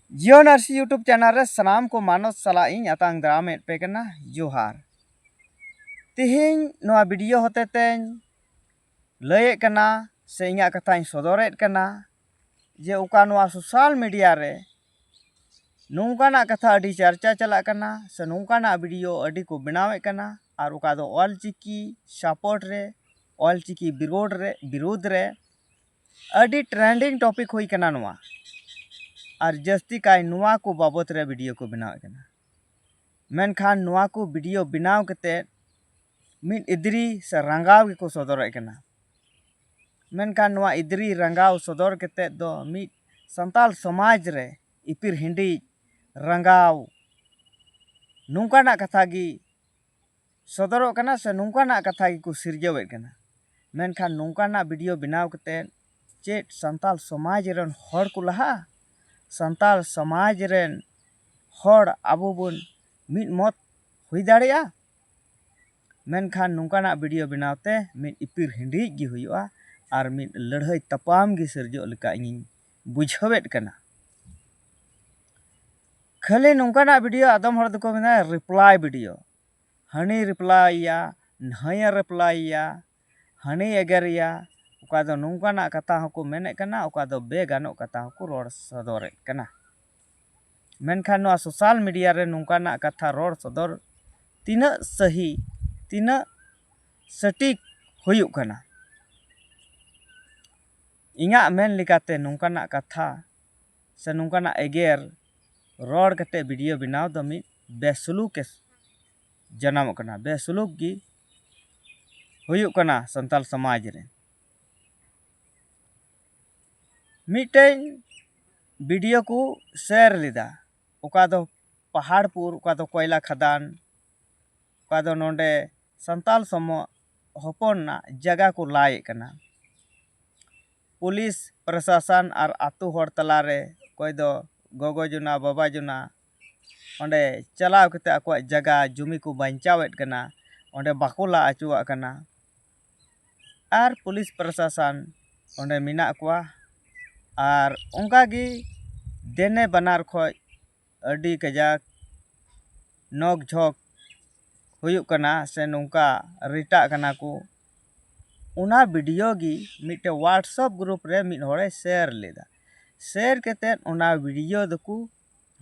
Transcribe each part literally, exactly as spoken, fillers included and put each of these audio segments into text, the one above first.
ᱡᱤᱭᱚᱱ ᱟᱨᱥᱤ YouTube channel ᱨᱮ ᱥᱟᱱᱟᱢ ᱠᱚ ᱢᱟᱱᱚᱛ ᱥᱟᱞᱟᱜ ᱤᱧ ᱟᱛᱟᱝ ᱫᱟᱨᱟᱢᱮᱫ ᱯᱮ ᱠᱟᱱᱟ᱾ ᱡᱚᱦᱟᱨ᱾ ᱛᱮᱦᱮᱧ ᱱᱚᱣᱟ ᱵᱷᱤᱰᱤᱭᱳ ᱦᱚᱛᱮ ᱛᱮᱧ ᱞᱟᱹᱭᱮᱫ ᱠᱟᱱᱟ ᱥᱮ ᱤᱧᱟᱹᱜ ᱠᱟᱛᱷᱟᱧ ᱥᱚᱫᱚᱨᱮᱫ ᱠᱟᱱᱟ ᱡᱮ ᱚᱠᱟ ᱱᱚᱣᱟ ᱥᱳᱥᱟᱞ ᱢᱤᱰᱤᱭᱟ ᱨᱮ ᱱᱚᱝᱠᱟᱱᱟᱜ ᱠᱟᱛᱷᱟ ᱟᱹᱰᱤ ᱪᱟᱨᱪᱟ ᱪᱟᱞᱟᱜ ᱠᱟᱱᱟ ᱥᱮ ᱱᱚᱝᱠᱟᱱᱟᱜ ᱵᱷᱤᱰᱤᱭᱳ ᱟᱹᱰᱤ ᱠᱚ ᱵᱮᱱᱟᱣᱮᱫ ᱠᱟᱱᱟ, ᱟᱨ ᱚᱠᱟ ᱫᱚ ᱚᱞ ᱪᱤᱠᱤ ᱥᱟᱯᱳᱨᱴ ᱨᱮ, ᱚᱞ ᱪᱤᱠᱤ ᱵᱤᱨᱳᱰ ᱨᱮ, ᱵᱤᱨᱳᱫᱷ ᱨᱮ ᱟᱹᱰᱤ ᱴᱨᱮᱱᱰᱤᱝ ᱴᱚᱯᱤᱠ ᱦᱩᱭ ᱠᱟᱱᱟ ᱱᱚᱣᱟ᱾ ᱟᱨ ᱡᱟᱹᱥᱛᱤ ᱠᱟᱭ ᱱᱚᱣᱟ ᱠᱚ ᱵᱟᱵᱚᱛ ᱨᱮ ᱵᱷᱤᱰᱤᱭᱳ ᱠᱚ ᱵᱮᱱᱟᱣᱮᱫ ᱠᱟᱱᱟ᱾ ᱢᱮᱱᱠᱷᱟᱱ ᱱᱚᱣᱟ ᱠᱚ ᱵᱷᱤᱰᱤᱭᱳ ᱵᱮᱱᱟᱣ ᱠᱟᱛᱮᱫ ᱢᱤᱫ ᱤᱫᱽᱨᱤ ᱥᱮ ᱨᱟᱸᱜᱟᱣ ᱜᱮᱠᱚ ᱥᱚᱫᱚᱨᱮᱫ ᱠᱟᱱᱟ᱾ ᱢᱮᱱᱠᱷᱟᱱ ᱱᱚᱣᱟ ᱤᱫᱽᱨᱤ ᱨᱟᱸᱜᱟᱣ ᱥᱚᱫᱚᱨ ᱠᱟᱛᱮᱫ ᱫᱚ ᱢᱤᱫ ᱥᱟᱱᱛᱟᱞ ᱥᱚᱢᱟᱡᱽ ᱨᱮ ᱤᱯᱤᱨ ᱦᱤᱸᱰᱤᱡ, ᱨᱟᱸᱜᱟᱣ, ᱱᱚᱝᱠᱟᱱᱟᱜ ᱠᱟᱛᱷᱟ ᱜᱮ ᱥᱚᱫᱚᱨᱚᱜ ᱠᱟᱱᱟ ᱥᱮ ᱱᱚᱝᱠᱟᱱᱟᱜ ᱠᱟᱛᱷᱟ ᱜᱮᱠᱚ ᱥᱤᱨᱡᱟᱹᱣᱮᱫ ᱠᱟᱱᱟ᱾ ᱢᱮᱱᱠᱷᱟᱱ ᱱᱚᱝᱠᱟᱱᱟᱜ ᱵᱷᱤᱰᱤᱭᱳ ᱵᱮᱱᱟᱣ ᱠᱟᱛᱮᱫ ᱪᱮᱫ ᱥᱟᱱᱛᱟᱞ ᱥᱚᱢᱟᱡᱽ ᱨᱮᱱ ᱦᱚᱲ ᱠᱚ ᱞᱟᱦᱟᱜᱼᱟ? ᱥᱟᱱᱛᱟᱞ ᱥᱚᱢᱟᱡᱽ ᱨᱮᱱ ᱦᱚᱲ ᱟᱵᱚ ᱵᱚᱱ ᱢᱤᱫ ᱢᱚᱛ ᱦᱩᱭ ᱫᱟᱲᱮᱭᱟᱜᱼᱟ? ᱢᱮᱱᱠᱷᱟᱱ ᱱᱚᱝᱠᱟᱱᱟᱜ ᱵᱷᱤᱰᱤᱭᱳ ᱵᱮᱱᱟᱣ ᱛᱮ ᱢᱤᱫ ᱤᱯᱤᱨ ᱦᱤᱸᱰᱤᱡ ᱜᱮ ᱦᱩᱭᱩᱜᱼᱟ ᱟᱨ ᱢᱤᱫ ᱞᱟᱹᱲᱦᱟᱹᱭ ᱛᱟᱯᱟᱢ ᱜᱮ ᱥᱤᱨᱡᱟᱹᱜ ᱞᱮᱠᱟ ᱤᱧᱤᱧ ᱵᱩᱡᱷᱟᱹᱣᱮᱫ ᱠᱟᱱᱟ᱾ ᱠᱷᱟᱹᱞᱤ ᱱᱚᱝᱠᱟᱱᱟᱜ ᱵᱷᱤᱰᱤᱭᱳ ᱟᱫᱚᱢ ᱦᱚᱲ ᱫᱚᱠᱚ ᱢᱮᱱᱟ ᱨᱤᱯᱞᱟᱭ ᱵᱷᱤᱰᱤᱭᱳ, ᱦᱟᱹᱱᱤ ᱨᱤᱯᱞᱟᱭᱮᱭᱟ, ᱱᱟᱹᱭᱮ ᱨᱤᱯᱞᱟᱭᱮᱭᱟ, ᱦᱟᱹᱱᱤ ᱮᱜᱮᱨᱮᱭᱟ, ᱚᱠᱟ ᱫᱚ ᱱᱚᱝᱠᱟᱱᱟᱜ ᱠᱟᱛᱷᱟ ᱦᱚᱸᱠᱚ ᱢᱮᱱᱮᱫ ᱠᱟᱱᱟ, ᱚᱠᱟ ᱫᱚ ᱵᱮᱜᱟᱱᱚᱜ ᱠᱟᱛᱷᱟ ᱦᱚᱸᱠᱚ ᱨᱚᱲ ᱥᱚᱫᱚᱨᱮᱫ ᱠᱟᱱᱟ᱾ ᱢᱮᱱᱠᱷᱟᱱ ᱱᱚᱣᱟ ᱥᱳᱥᱟᱞ ᱢᱤᱰᱤᱭᱟ ᱨᱮ ᱱᱚᱝᱠᱟᱱᱟᱜ ᱠᱟᱛᱷᱟ ᱨᱚᱲ ᱥᱚᱫᱚᱨ ᱛᱤᱱᱟᱹᱜ ᱥᱟᱹᱦᱤ, ᱛᱤᱱᱟᱹᱜ ᱥᱚᱴᱷᱤᱠ ᱦᱩᱭᱩᱜ ᱠᱟᱱᱟ? ᱤᱧᱟᱹᱜ ᱢᱮᱱ ᱞᱮᱠᱟᱛᱮ ᱱᱚᱝᱠᱟᱱᱟᱜ ᱠᱟᱛᱷᱟ ᱥᱮ ᱱᱚᱝᱠᱟᱱᱟᱜ ᱮᱜᱮᱨ ᱨᱚᱲ ᱠᱟᱛᱮ ᱵᱷᱤᱰᱤᱭᱳ ᱵᱮᱱᱟᱣ ᱫᱚ ᱢᱤᱫ ᱵᱮᱥᱩᱞᱩᱠ ᱮ ᱡᱟᱱᱟᱢᱚᱜ ᱠᱟᱱᱟ, ᱵᱮᱥᱩᱞᱩᱠ ᱜᱮ ᱦᱩᱭᱩᱜ ᱠᱟᱱᱟ ᱥᱟᱱᱛᱟᱞ ᱥᱚᱢᱟᱡᱽ ᱨᱮ᱾ ᱢᱤᱫᱴᱮᱱ ᱵᱷᱤᱰᱤᱭᱳ ᱠᱚ ᱥᱮᱭᱟᱨ ᱞᱮᱫᱟ, ᱚᱠᱟ ᱫᱚ ᱯᱟᱦᱟᱲᱯᱩᱨ, ᱚᱠᱟ ᱫᱚ ᱠᱚᱭᱞᱟ ᱠᱷᱟᱫᱟᱱ, ᱚᱠᱟ ᱫᱚ ᱱᱚᱰᱮ ᱥᱟᱱᱛᱟᱞ ᱥᱚᱢᱚ ᱦᱚᱯᱚᱱᱟᱜ ᱡᱟᱭᱜᱟ ᱠᱚ ᱞᱟᱭᱮᱫ ᱠᱟᱱᱟ᱾ ᱯᱩᱞᱤᱥ ᱯᱨᱚᱥᱟᱥᱚᱱ ᱟᱨ ᱟᱛᱳ ᱦᱚᱲ ᱛᱟᱞᱟᱨᱮ ᱚᱠᱚᱭ ᱫᱚ ᱜᱚᱜᱚ ᱡᱚᱱᱟ, ᱵᱟᱵᱟ ᱡᱚᱱᱟ ᱚᱸᱰᱮ ᱪᱟᱞᱟᱣ ᱠᱟᱛᱮ ᱟᱠᱚᱣᱟᱜ ᱡᱟᱭᱜᱟ ᱡᱩᱢᱤ ᱠᱚ ᱵᱟᱧᱪᱟᱣᱮᱫ ᱠᱟᱱᱟ, ᱚᱸᱰᱮ ᱵᱟᱠᱚ ᱞᱟ ᱦᱚᱪᱚᱣᱟᱜ ᱠᱟᱱᱟ᱾ ᱟᱨ ᱯᱩᱞᱤᱥ ᱯᱨᱚᱥᱟᱥᱚᱱ ᱚᱸᱰᱮ ᱢᱮᱱᱟᱜ ᱠᱚᱣᱟ᱾ ᱟᱨ ᱚᱱᱠᱟ ᱜᱮ ᱫᱮᱱᱮ ᱵᱟᱱᱟᱨ ᱠᱷᱚᱡ ᱟᱹᱰᱤ ᱠᱟᱡᱟᱠ ᱱᱚᱠ ᱡᱷᱚᱠ ᱦᱩᱭᱩᱜ ᱠᱟᱱᱟ ᱥᱮ ᱱᱚᱝᱠᱟ ᱨᱤᱴᱟᱜ ᱠᱟᱱᱟ ᱠᱚ, ᱚᱱᱟ ᱵᱷᱤᱰᱤᱭᱳ ᱜᱮ ᱢᱤᱫᱴᱮᱱ WhatsApp ᱜᱨᱩᱯ ᱨᱮ ᱢᱤᱫ ᱦᱚᱲᱮ ᱥᱮᱭᱟᱨ ᱞᱮᱫᱟ᱾ ᱥᱮᱭᱟᱨ ᱠᱟᱛᱮᱫ ᱚᱱᱟ ᱵᱷᱤᱰᱤᱭᱳ ᱫᱚᱠᱚ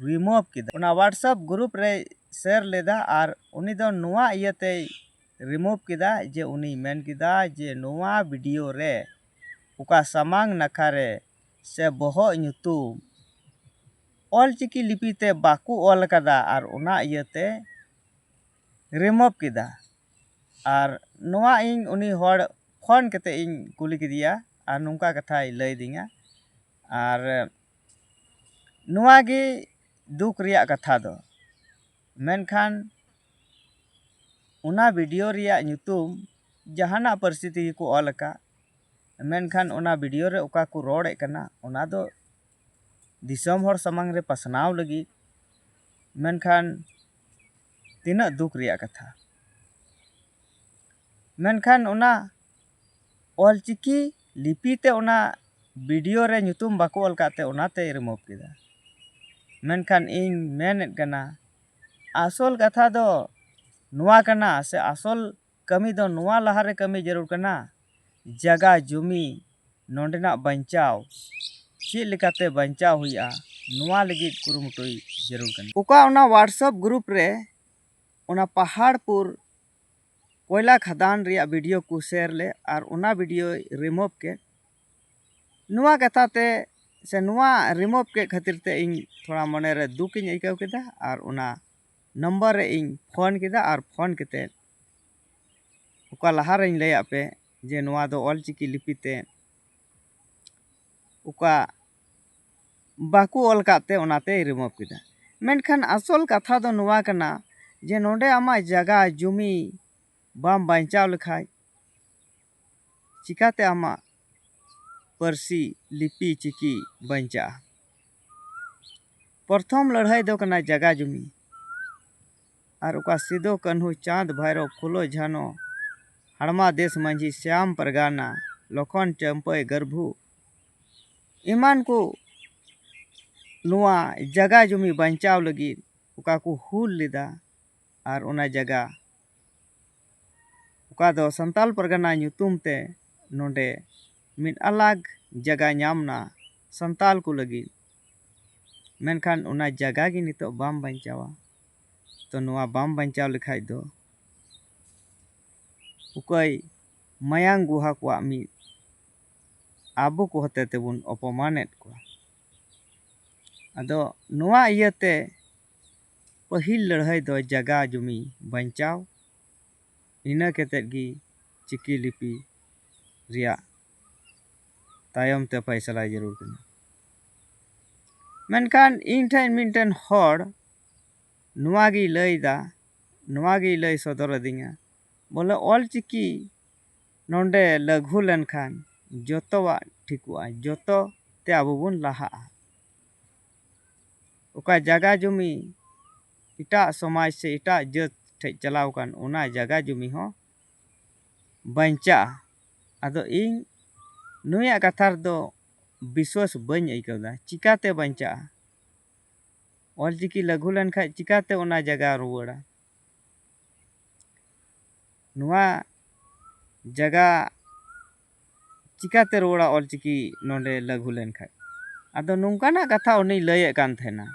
ᱨᱤᱢᱩᱵᱷ ᱠᱮᱫᱟ᱾ ᱚᱱᱟ WhatsApp ᱜᱨᱩᱯ ᱨᱮᱭ ᱥᱮᱭᱟᱨ ᱞᱮᱫᱟ ᱟᱨ ᱩᱱᱤ ᱫᱚ ᱱᱚᱣᱟ ᱤᱭᱟᱹᱛᱮᱭ ᱨᱤᱢᱩᱵᱷ ᱠᱮᱫᱟ ᱡᱮ ᱩᱱᱤᱭ ᱢᱮᱱ ᱠᱮᱫᱟ ᱡᱮ ᱱᱚᱣᱟ ᱵᱷᱤᱰᱤᱭᱳ ᱨᱮ ᱚᱠᱟ ᱥᱟᱢᱟᱝ ᱱᱟᱠᱷᱟ ᱨᱮ ᱥᱮ ᱵᱚᱦᱚᱜ ᱧᱩᱛᱩᱢ ᱚᱞᱪᱤᱠᱤ ᱞᱤᱯᱤ ᱛᱮ ᱵᱟᱠᱚ ᱚᱞ ᱟᱠᱟᱫᱟ ᱟᱨ ᱚᱱᱟ ᱤᱭᱟᱹᱛᱮ ᱨᱤᱢᱩᱵᱷ ᱠᱮᱫᱟ᱾ ᱟᱨ ᱱᱚᱣᱟ ᱤᱧ ᱩᱱᱤ ᱦᱚᱲ ᱯᱷᱳᱱ ᱠᱟᱛᱮ ᱤᱧ ᱠᱩᱞᱤ ᱠᱮᱫᱮᱭᱟ ᱟᱨ ᱱᱚᱝᱠᱟ ᱠᱟᱛᱷᱟᱭ ᱞᱟᱹᱭ ᱟᱹᱫᱤᱧᱟ᱾ ᱟᱨ ᱱᱚᱣᱟ ᱜᱮ ᱫᱩᱠ ᱨᱮᱭᱟᱜ ᱠᱟᱛᱷᱟ ᱫᱚ᱾ ᱢᱮᱱᱠᱷᱟᱱ ᱚᱱᱟ ᱵᱷᱤᱰᱤᱭᱳ ᱨᱮᱭᱟᱜ ᱧᱩᱛᱩᱢ ᱡᱟᱦᱟᱱᱟᱜ ᱯᱟᱹᱨᱥᱤ ᱛᱮᱜᱮ ᱠᱚ ᱚᱞ ᱟᱠᱟᱫ, ᱢᱮᱱᱠᱷᱟᱱ ᱚᱱᱟ ᱵᱷᱤᱰᱤᱭᱳ ᱨᱮ ᱚᱠᱟ ᱠᱚ ᱨᱚᱲᱮᱫ ᱠᱟᱱᱟ, ᱚᱱᱟ ᱫᱚ ᱫᱤᱥᱚᱢ ᱦᱚᱲ ᱥᱟᱢᱟᱝ ᱨᱮ ᱯᱟᱥᱱᱟᱣ ᱞᱟᱹᱜᱤᱫ᱾ ᱢᱮᱱᱠᱷᱟᱱ ᱛᱤᱱᱟᱹᱜ ᱫᱩᱠ ᱨᱮᱭᱟᱜ ᱠᱟᱛᱷᱟ᱾ ᱢᱮᱱᱠᱷᱟᱱ ᱚᱱᱟ ᱚᱞᱪᱤᱠᱤ ᱞᱤᱯᱤ ᱛᱮ ᱚᱱᱟ ᱵᱷᱤᱰᱤᱭᱳ ᱨᱮ ᱧᱩᱛᱩᱢ ᱵᱟᱠᱚ ᱚᱞ ᱠᱟᱜ ᱛᱮ ᱚᱱᱟᱛᱮᱭ ᱨᱤᱢᱩᱵᱷ ᱠᱮᱫᱟ᱾ ᱢᱮᱱᱠᱷᱟᱱ ᱤᱧ ᱢᱮᱱᱮᱫ ᱠᱟᱱᱟ, ᱟᱥᱚᱞ ᱠᱟᱛᱷᱟ ᱫᱚ ᱱᱚᱣᱟ ᱠᱟᱱᱟ, ᱥᱮ ᱟᱥᱚᱞ ᱠᱟᱹᱢᱤ ᱫᱚ ᱱᱚᱣᱟ ᱞᱟᱦᱟᱨᱮ ᱠᱟᱹᱢᱤ ᱡᱟᱹᱨᱩᱲ ᱠᱟᱱᱟ, ᱡᱟᱜᱟ ᱡᱩᱢᱤ ᱱᱚᱸᱰᱮᱱᱟᱜ ᱵᱟᱧᱪᱟᱣ ᱪᱮᱫ ᱞᱮᱠᱟᱛᱮ ᱵᱟᱧᱪᱟᱣ ᱦᱩᱭᱩᱜᱼᱟ, ᱱᱚᱣᱟ ᱞᱟᱹᱜᱤᱫ ᱠᱩᱨᱩᱢᱩᱴᱩᱭ ᱡᱟᱹᱨᱩᱲ ᱠᱟᱱᱟ᱾ ᱚᱠᱟ ᱚᱱᱟ WhatsApp ᱜᱨᱩᱯ ᱨᱮ ᱚᱱᱟ ᱯᱟᱦᱟᱲᱯᱩᱨ ᱠᱚᱭᱞᱟ ᱠᱷᱟᱫᱟᱱ ᱨᱮᱭᱟᱜ ᱵᱷᱤᱰᱤᱭᱳ ᱠᱚ ᱥᱮᱭᱟᱨ ᱞᱮᱫ ᱟᱨ ᱚᱱᱟ ᱵᱷᱤᱰᱤᱭᱳᱭ ᱨᱤᱢᱩᱵᱷ ᱠᱮᱫ, ᱱᱚᱣᱟ ᱠᱟᱛᱷᱟ ᱛᱮ ᱥᱮ ᱱᱚᱣᱟ ᱨᱤᱢᱩᱵᱷ ᱠᱮᱫ ᱠᱷᱟᱹᱛᱤᱨ ᱛᱮ ᱤᱧ ᱛᱷᱚᱲᱟ ᱢᱚᱱᱮᱨᱮ ᱫᱩᱠ ᱤᱧ ᱟᱹᱭᱠᱟᱹᱣ ᱠᱮᱫᱟ ᱟᱨ ᱚᱱᱟ ᱱᱚᱢᱵᱚᱨ ᱨᱮ ᱤᱧ ᱯᱷᱳᱱ ᱠᱮᱫᱟ ᱟᱨ ᱯᱷᱳᱱ ᱠᱟᱛᱮᱫ ᱚᱠᱟ ᱞᱟᱦᱟᱨᱮᱧ ᱞᱟᱹᱭᱟᱫ ᱯᱮ ᱡᱮ ᱱᱚᱣᱟ ᱫᱚ ᱚᱞᱪᱤᱠᱤ ᱞᱤᱯᱤ ᱛᱮ ᱚᱠᱟ ᱵᱟᱠᱚ ᱚᱞ ᱠᱟᱫ ᱛᱮ ᱚᱱᱟᱛᱮᱭ ᱨᱤᱢᱩᱵᱷ ᱠᱮᱫᱟ᱾ ᱢᱮᱱᱠᱷᱟᱱ ᱟᱥᱚᱞ ᱠᱟᱛᱷᱟ ᱫᱚ ᱱᱚᱣᱟ ᱠᱟᱱᱟ ᱡᱮ ᱱᱚᱰᱮ ᱟᱢᱟᱜ ᱡᱟᱭᱜᱟ ᱡᱩᱢᱤ ᱵᱟᱢ ᱵᱟᱧᱪᱟᱣ ᱞᱮᱠᱷᱟᱡ ᱪᱤᱠᱟᱛᱮ ᱟᱢᱟᱜ ᱯᱟᱹᱨᱥᱤ, ᱞᱤᱯᱤ, ᱪᱤᱠᱤ ᱵᱟᱧᱪᱟᱜᱼᱟ? ᱯᱨᱚᱛᱷᱚᱢ ᱞᱟᱹᱲᱦᱟᱹᱭ ᱫᱚ ᱠᱟᱱᱟ ᱡᱟᱭᱜᱟ ᱡᱩᱢᱤ᱾ ᱟᱨ ᱚᱠᱟ ᱥᱤᱫᱚ ᱠᱟᱹᱱᱦᱩ, ᱪᱟᱸᱫᱽ ᱵᱷᱟᱭᱨᱚ, ᱯᱷᱩᱞᱳ ᱡᱷᱟᱱᱚ, ᱦᱟᱲᱢᱟ ᱫᱮᱥ ᱢᱟᱹᱡᱷᱤ, ᱥᱭᱟᱢ ᱯᱟᱨᱜᱟᱱᱟ, ᱞᱚᱠᱷᱚᱱ ᱪᱟᱹᱢᱯᱟᱹᱭ ᱜᱟᱹᱨᱵᱷᱩ ᱮᱢᱟᱱ ᱠᱚ ᱱᱚᱣᱟ ᱡᱟᱭᱜᱟ ᱡᱚᱢᱤ ᱵᱟᱧᱪᱟᱣ ᱞᱟᱹᱜᱤᱫ ᱚᱠᱟ ᱠᱚ ᱦᱩᱞ ᱞᱮᱫᱟ, ᱟᱨ ᱚᱱᱟ ᱡᱟᱭᱜᱟ ᱚᱠᱟ ᱫᱚ ᱥᱟᱱᱛᱟᱞ ᱯᱟᱨᱜᱟᱱᱟ ᱧᱩᱛᱩᱢ ᱛᱮ ᱱᱚᱰᱮ ᱢᱤᱫ ᱟᱞᱟᱜᱽ ᱡᱟᱭᱜᱟ ᱧᱟᱢ ᱮᱱᱟ ᱥᱟᱱᱛᱟᱞ ᱠᱚ ᱞᱟᱹᱜᱤᱫ, ᱢᱮᱱᱠᱷᱟᱱ ᱚᱱᱟ ᱡᱟᱭᱜᱟ ᱜᱮ ᱱᱤᱛᱚᱜ ᱵᱟᱢ ᱵᱟᱧᱪᱟᱣᱟ᱾ ᱛᱚ ᱱᱚᱣᱟ ᱵᱟᱢ ᱵᱟᱧᱪᱟᱣ ᱞᱮᱠᱷᱟᱡ ᱫᱚ ᱚᱠᱚᱭ ᱢᱟᱭᱟᱝ ᱜᱩᱦᱟ ᱠᱚᱣᱟᱜ ᱢᱤᱫ ᱟᱵᱚ ᱠᱚ ᱦᱚᱛᱮ ᱛᱮᱵᱚᱱ ᱚᱯᱚᱢᱟᱱᱮᱫ ᱠᱚᱣᱟ᱾ ᱟᱫᱚ ᱱᱚᱣᱟ ᱤᱭᱟᱹᱛᱮ ᱯᱟᱹᱦᱤᱞ ᱞᱟᱹᱲᱦᱟᱹᱭ ᱫᱚ ᱡᱟᱜᱟ ᱡᱩᱢᱤ ᱵᱟᱧᱪᱟᱣ, ᱤᱱᱟᱹ ᱠᱟᱛᱮᱫ ᱜᱮ ᱪᱤᱠᱤ ᱞᱤᱯᱤ ᱨᱮᱭᱟᱜ ᱛᱟᱭᱚᱢ ᱛᱮ ᱯᱷᱟᱭᱥᱟᱞᱟ ᱡᱟᱹᱨᱩᱲ ᱠᱟᱱᱟ᱾ ᱢᱮᱱᱠᱷᱟᱱ ᱤᱧ ᱴᱷᱮᱱ ᱢᱤᱫᱴᱮᱱ ᱦᱚᱲ ᱱᱚᱣᱟ ᱜᱮᱭ ᱞᱟᱹᱭᱫᱟ, ᱱᱚᱣᱟ ᱜᱮᱭ ᱞᱟᱹᱭ ᱥᱚᱫᱚᱨ ᱟᱹᱫᱤᱧᱟ, ᱵᱚᱞᱮ ᱚᱞ ᱪᱤᱠᱤ ᱱᱚᱰᱮ ᱞᱟᱹᱜᱩ ᱞᱮᱱᱠᱷᱟᱱ ᱡᱚᱛᱚᱣᱟᱜ ᱴᱷᱤᱠᱚᱜᱼᱟ, ᱡᱚᱛᱚ ᱛᱮ ᱟᱵᱚ ᱵᱚᱱ ᱞᱟᱦᱟᱜᱼᱟ᱾ ᱚᱠᱟ ᱡᱟᱜᱟ ᱡᱩᱢᱤ ᱮᱴᱟᱜ ᱥᱚᱢᱟᱡᱽ ᱥᱮ ᱮᱴᱟᱜ ᱡᱟᱹᱛ ᱴᱷᱮᱡ ᱪᱟᱞᱟᱣ ᱟᱠᱟᱱ, ᱚᱱᱟ ᱡᱟᱜᱟ ᱡᱩᱢᱤ ᱦᱚᱸ ᱵᱟᱧᱪᱟᱜᱼᱟ᱾ ᱟᱫᱚ ᱤᱧ ᱱᱩᱭᱟᱜ ᱠᱟᱛᱷᱟ ᱨᱮᱫᱚ ᱵᱤᱥᱣᱟᱥ ᱵᱟᱹᱧ ᱟᱹᱭᱠᱟᱹᱣ ᱮᱫᱟ᱾ ᱪᱤᱠᱟᱛᱮ ᱵᱟᱧᱪᱟᱜᱼᱟ? ᱚᱞ ᱪᱤᱠᱤ ᱞᱟᱹᱜᱩ ᱞᱮᱱᱠᱷᱟᱡ ᱪᱤᱠᱟᱛᱮ ᱚᱱᱟ ᱡᱟᱭᱜᱟ ᱨᱩᱣᱟᱹᱲᱟ? ᱱᱚᱣᱟ ᱡᱟᱭᱜᱟ ᱪᱤᱠᱟᱛᱮ ᱨᱩᱣᱟᱹᱲᱟ ᱚᱞ ᱪᱤᱠᱤ ᱱᱚᱰᱮ ᱞᱟᱹᱜᱩ ᱞᱮᱱᱠᱷᱟᱡ? ᱟᱫᱚ ᱱᱚᱝᱠᱟᱱᱟᱜ ᱠᱟᱛᱷᱟ ᱩᱱᱤᱭ ᱞᱟᱹᱭᱮᱫ ᱠᱟᱱ ᱛᱟᱦᱮᱱᱟ᱾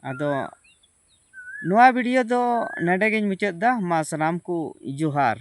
ᱟᱫᱚ ᱱᱚᱣᱟ video ᱫᱚ ᱱᱚᱰᱮ ᱜᱤᱧ ᱢᱩᱪᱟᱹᱫ ᱮᱫᱟ᱾ ᱢᱟ ᱥᱟᱱᱟᱢ ᱠᱚ ᱡᱚᱦᱟᱨ᱾